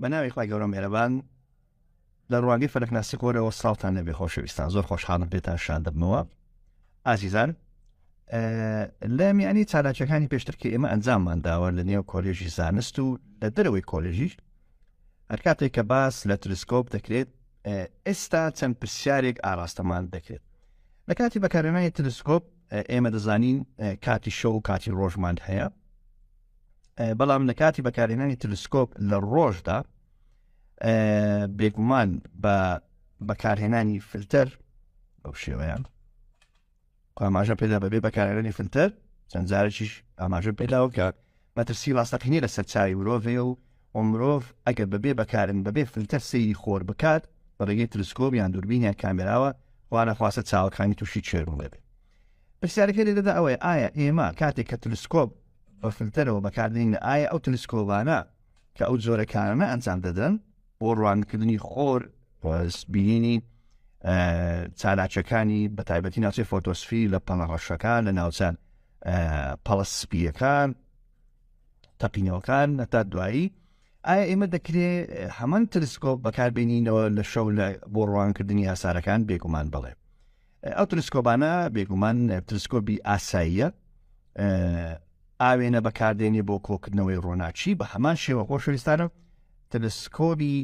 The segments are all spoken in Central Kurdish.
بە ناوی خوای گەورە مێرەبان لە ڕوانگەی فەلەکناسی خۆرەوە سڵاوتان لەبێ خۆشەویستان زۆر خۆشحاڵم پێتان شاد دەبمەوە ئازیزان لە میانی چالاکیەکانی پێشتر کە ئێمە ئەنجاممان داوە لە نێو کۆلێژی زانست و لە دەرەوەی کۆلێژیش هەر کاتێک کە باس لە تلسکۆپ دەکرێت ئێستا چەند پرسیارێک ئاراستەمان دەکرێت لە کاتی بەکارهێنانی تلسکۆپ ئێمە دەزانین کاتی شەو و کاتی ڕۆژمان هەیە بەڵام لە کاتی بەکارهێنانی تلسکۆپ لە ڕۆژدا بێگومان بە بەکارهێنانی فلتەر بەو شێوەیە ئاماژە پێدا بەبێ بەکارهێنانی فلتەر چەند جارێکیش ئاماژە پێداوە کە مەترسی ڕاستەقینەی لەسەر چاوی مرۆڤ هەیە و و مرۆڤ ئەگەر بەبێ بەکارن بەبێ فلتەر سەیری خۆر بکات بە ڕێگەی تلسکۆب یان دووربین یان کامێراوە خوانەخواستە چاوەکانی تووشی چێرم دەبێت. پرسیارەکە لێرەدا ئەوەیە ئایا ئێمە کاتێک کە تلسکۆب بە فلتەرەوە بەکاردێنین ئایا ئەو تلسکۆبانە کە ئەو جۆرە کارانە ئەنجام دەدەن بۆ ڕوانکردنی خۆر بینینی چالاکیەکانی بە تایبەتی ناوچەی فۆتۆسفی لە پەڵە ڕەشەکان لە ناوچە پەڵە سپیەکان تەقینەوەکان هەتا دوایی ئایا ئێمە دەکرێ هەمان تلسکۆپ بەکاربێنینەوە لە شەو لە بۆ ڕوانکردنی هەسارەکان بێگومان بڵێ ئەو تلسکۆبانە بێگومان تلسکۆبی ئاساییە ئاوێنە بەکاردێنێ بۆ کۆکردنەوەی ڕۆناکی بە هەمان شێوە خۆشەویستانە تەلسکۆبی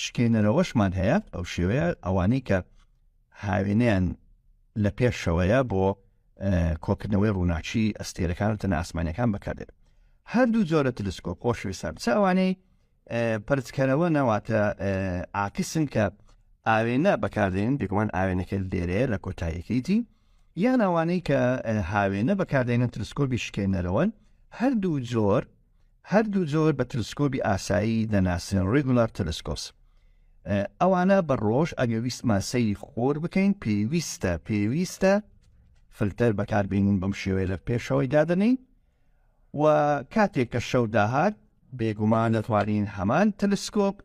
شکێنەرەوەشمان هەیە ئەو شێوەیە ئەوانەی کە هاوێنیان لە پێشەوەیە بۆ کۆکردنەوەی ڕووناکی ئەستێرەکان و تەنە ئاسمانەکان بەکاردێت هەردوو جۆرە تلسکۆپ خۆشەویستان چ ئەوانەی پەرچکەرەوە نەواتە ئاکسن کە ئاوێنە بەکاردێن بێگومان ئاوێنەکە لێرەیە لە کۆتاییەکەیتی یان ئەوانەی کە هاوێنە بەکاردێنن تلسکۆبی شکێنەرەوەن هەردوو جۆر هەردوو جۆر بە تلسکۆبی ئاسایی دەناسرێن Regular Telescopes ئەوانە بە ڕۆژ ئەگە ویستمان سەیری خۆر بکەین پێویستە پێویستە فلتەر بەکاربێنین بەم شێوەیە لە پێشەوەی دادەنین و کاتێک کە شەو داهات بێگومان دەتوانین هەمان تەلسکۆپ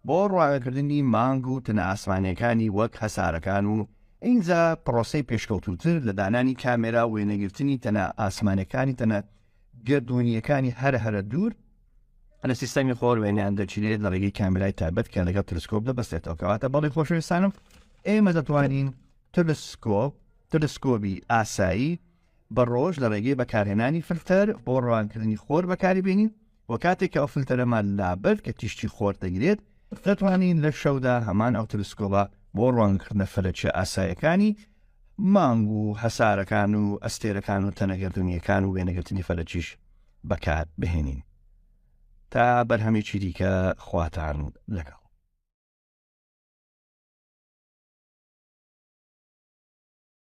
بۆ ڕاوەکردنی مانگ و تەنە ئاسمانیەکانی وەک هەسارەکان و ئینجا پرۆسەی پێشکەوتووتر لە دانانی کامێرا و وێنەگرتنی تەنە ئاسمانەکانی تەنە گەردوونیەکانی هەرە هەرە دوور لە سیستەمی خۆر وێنیان دەچیرێت لە ڕێگەی کامێرای تایبەت کە لەگەڵ تلسکۆپ دەبەستێتەوە کەواتە بەڵی خۆشەویستانم ئێمە دەتوانین تلسکۆپ تلسکۆبی ئاسایی بە ڕۆژ لە ڕێگەی بەکارهێنانی فلتەر بۆ ڕەوانکردنی خۆر بەکاری بێنین و کاتێک کە ئەو فلتەرەمان لابرد کە تیشکی خۆر دەگرێت دەتوانین لە شەودا هەمان ئەو تلسکۆبە بۆ ڕوانکردنە فەلەکیە ئاسایەکانی مانگ و هەسارەکان و ئەستێرەکان و تەنە گەردوونیەکان و وێنەگرتنی فەلەکیش بەکار بهێنین تا بەرهەمێکی دیکە خواتان لەگەڵ.